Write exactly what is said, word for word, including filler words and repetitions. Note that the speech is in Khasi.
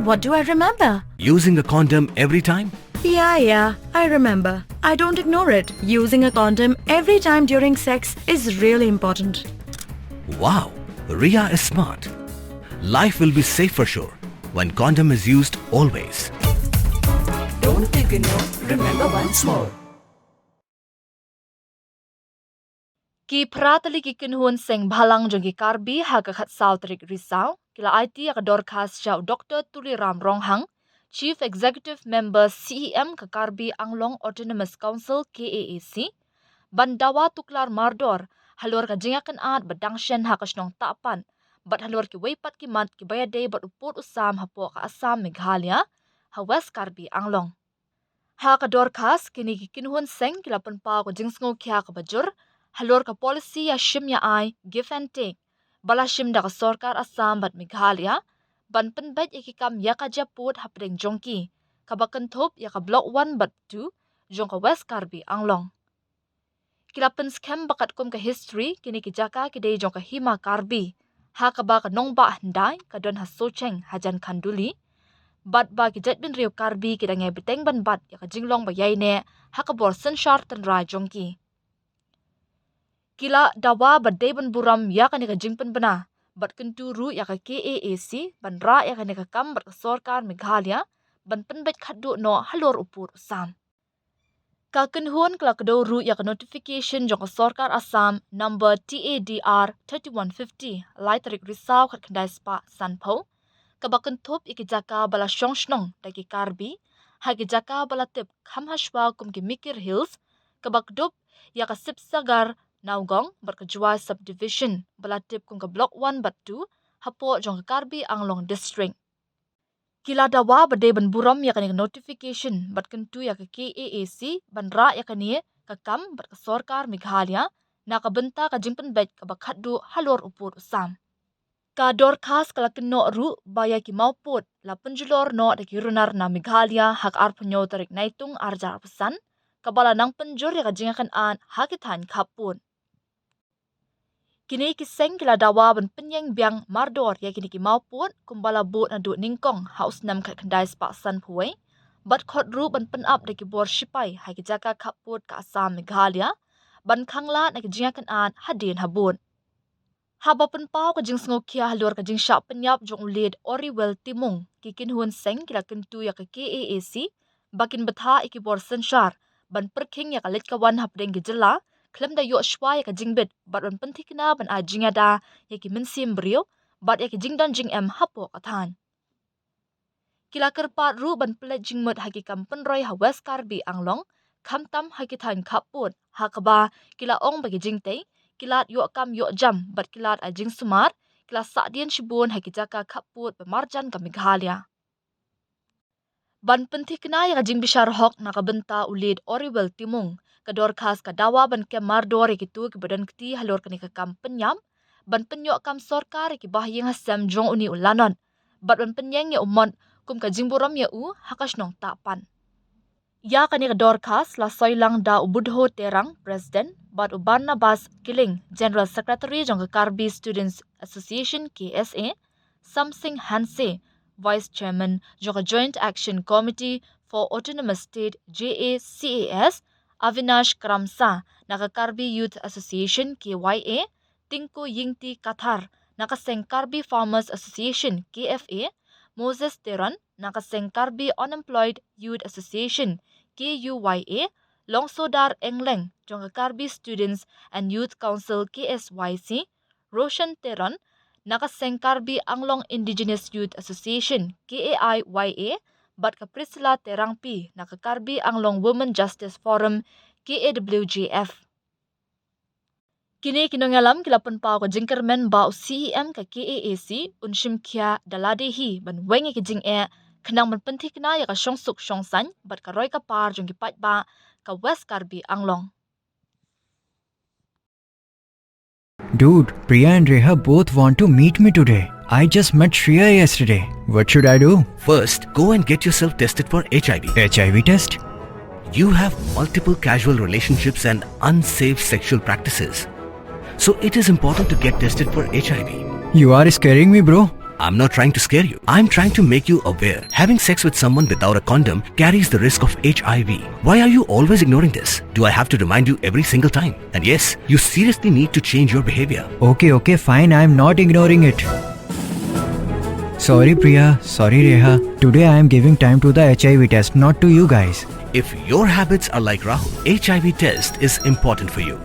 What do I remember? Using a condom every time? Yeah, yeah, I remember. I don't ignore it. Using a condom every time during sex is really important. Wow, Ria is smart. Life will be safe for sure when condom is used always. Don't ignore, remember once more. Ki phra tylli ki kynhun seng bhalang jong ki Karbi ha ka khatsaw tarik Risaw ki la aiti ïa ka dorkhas sha u Doctor Tuliram Ronghang, Chief Executive Member C E M ka Karbi Anglong Autonomous Council K A A C, ban dawa tuklar mardor halor ka jingïakynad ba dang shen ha ka shnong Tahpan bad halor kiwei pat ki mat kiba ïadei bad u pud u sam hapoh ka Assam, Meghalaya, ha West Karbi Anglong. Ha ka dorkhas kine ki kynhun seng ki la pynpaw ka jingsngewkhia kaba jur halor ka policy ïa shim ïa ai, give and take, ba la shim da ka sorkar Assam bad Meghalaya ban pynbeit ïa ki kam ïa ka jia pud hapdeng jong ki, kaba kynthup ïa ka Block one bad two jong ka West Karbi Anglong. Ki la pynskhem ba katkum ka history kine ki jaka ki dei jong ka Hima Karbi, ha kaba ka nongbah hyndai ka don ha Socheng hajan Khanduli, bad ba ki jaitbynriew Karbi ki dang ïai bteng ban bat ïa ka jinglong ba ïaineh ha ka bor synshar tynrai jong ki. Ki la dawa ba dei ban burom ïa kane ka jingpynbna bad kyntu ruh ïa ka K A A C ban rah ïa kane ka kam bad ka sorkar Meghalaya ban pynbeit khatduh noh halor u pud u sam. Ka kynhun ka la kdew ruh ïa ka notification jong ka sorkar Assam number T A D R thirty-one fifty, lai tarik Risaw khatkhyndai spah sanphew, kaba kynthup ïa ki jaka ba la shong shnong da ki Karbi ha ki jaka ba la tip kham hashwa kum ki Mikir Hills, kaba kdup ïa ka Sibsagar, Nowgong bad ka Jowai Subdivision ba la tip kum ka Block one bad two hapoh jong ka Karbi Anglong District. Ki la dawa ba dei ban burom ïa kane ka notification bad kyntu ïa ka K A A C ban rah ïa kane ka kam bad ka sorkar Meghalaya na ka bynta ka jingpynbeit kaba khatduh halor u pud u sam. Ka dorkhas ka la kynnoh ruh ba ïa ki mawpud la pynjulor noh da ki runar na Meghalaya ha ka arphew hynñiew tarik Naitung arhajar arphew san, kaba la nang pynjur ïa ka jingïakynad ha ki thaiñ khappud. Kine ki seng ki la dawa ban pynïeng biang mardor ïa kine ki mawpud kumba la buh naduh nyngkong ha u snem khatkhyndai spah sanphew wei, bad khot ruh ban pynap da ki bor shipai ha ki jaka khappud ka Assam, Meghalaya ban khanglad na ki jingïakynad hadien habud. Haba pynpaw ka jingsngewkhia halor ka jingshah pynïap jong u Late Oriwell Timung, ki kynhun seng ki la kyntu ïa ka K A A C ba kin bthah ïa ki bor synshar ban pyrkhing ïa ka leit ka wan hapdeng ki jylla khlem da ïoh shuwa ïa ka jingbit bad ban pynthikna ban ai jingïada ïa ki mynsiem briew bad ïa ki jingdon jingem hapoh ka thaiñ. Ki la kyrpad ruh ban pynleit jingmut ha ki kam pynroi ha West Karbi Anglong, khamtam ha ki thaiñ khappud, ha kaba ki la ong ba ki jingtei, ki lad ïoh kam ïoh jam bad ki lad ai jingsumar ki la sahdien shibun ha ki jaka khappud ba marjan ka Meghalaya. Ban pynthikna ïa ka jingbishar hok na ka bynta u Late Oriwell Timung, ka dorkhas ka dawa ban kem mardor ïa kito kiba don kti halor kane ka kam pynïap, ban pynïoh kam sorkar ïa ki bahaïing hasem jong une u lanot bad ban pynïeng ïa u mot kum ka jingburom ïa u ha ka shnong Tahpan. Ïa kane ka dorkhas la soi lang da u Budho Terang, President, bad u Barnabas Killing, General Secretary jong ka Karbi Students Association, K S A, Samsing Hanse, Vice Chairman jong ka Joint Action Committee for Autonomous State, J A C A S, Avinash Kramsa na ka Karbi Youth Association, K Y A, Tinku Yingti Kathar na ka seng Karbi Farmers Association, K F A, Moses Teron na ka seng Karbi Unemployed Youth Association, K U Y A, Longsodar Engleng jong ka Karbi Students and Youth Council, K S Y C, Roshan Teron na ka seng Karbi Anglong Indigenous Youth Association, K A I Y A, bad ka Priscilla Terangpi na ka Karbi Anglong Women Justice Forum, K A W J F. Kine ki nongïalam ki la pynpaw ka jingkyrmen ba u C E M ka K A A C un shim khia da lade hi ban weng ïa ki jingeh khnang ban pynthikna ïa ka shongsuk shongsaiñ bad ka roi ka par jong ki paidbah ka West Karbi Anglong. Dude, Priya and Reha both want to meet me today. I just met Shreya yesterday. What should I do? First, go and get yourself tested for H I V. H I V test? You have multiple casual relationships and unsafe sexual practices. So it is important to get tested for H I V. You are scaring me, bro. I'm not trying to scare you. I'm trying to make you aware. Having sex with someone without a condom carries the risk of H I V. Why are you always ignoring this? Do I have to remind you every single time? And yes, you seriously need to change your behavior. Okay, okay, fine. I'm not ignoring it. Sorry, Priya. Sorry, Reha. Today I am giving time to the H I V test, not to you guys. If your habits are like Rahul, H I V test is important for you.